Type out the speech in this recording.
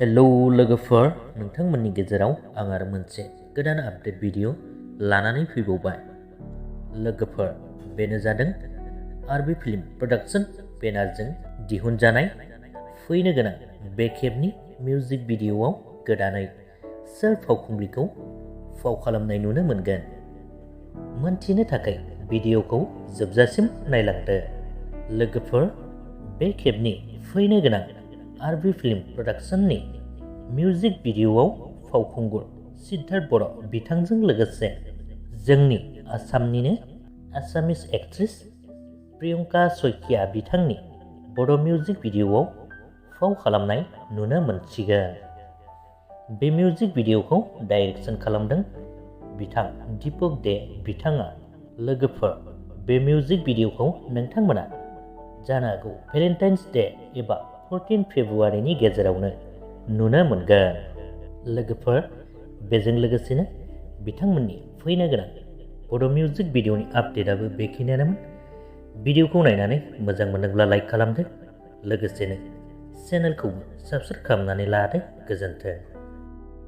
Hello लोगोफोर, नोंथांमोननि गेजेराव आं आरो मोनसे गोदान आपडेट भिडिअ लानानै फैबावबाय। लोगोफोर, बेनो जादों आरबी फिल्म प्रडाक्शन बेनारजों दिहुनजानाय फैनो गोनां बे खेबनि मिउजिक भिडिअआव गोदानै सोर फावखुंग्रिखौ फाव खालामनाय नुनो मोनगोन। मोनथिनो थाखाय भिडिअखौ जोबजासिम नायलांदो। लोगोफोर, बे खेबनि फैनो गोनां आरबी फिल्म प्रडाक्शननि मिउजिक भिडिअआव फावखुंगुर सिद्धार्थ बर' बिथांजों लोगोसे जोंनि आसामनिनो आसामिस एक्ट्रेस प्रियंका सयकिया बिथांनि बड' मिउजिक भिडिअआव फाव खालामनाय नुनो मोनसिगोन। बे मिउजिक भिडिअखौ डाइरेक्सन खालामदों बिथां दीपक दे बिथाङा। लोगोफोर, बे मिउजिक भिडिअखौ नोंथांमोना जानो हागौ भेलेन्टाइन्स डे एबा 14 फेब्रुआरिनि गेजेरावनो नुनो मोनगोन। लोगोफोर, बेजों लोगोसेनो बिथांमोननि फैनो गोनां बड' मिउजिक भिडिअनि आपडेटआबो बेखिनियानोमोन। भिडिअखौ नायनानै मोजां मोनोब्ला लाइक खालामदो, लोगोसेनो चेनेलखौबो साबस्क्राइब खालामनानै लादो। गोजोन्थों।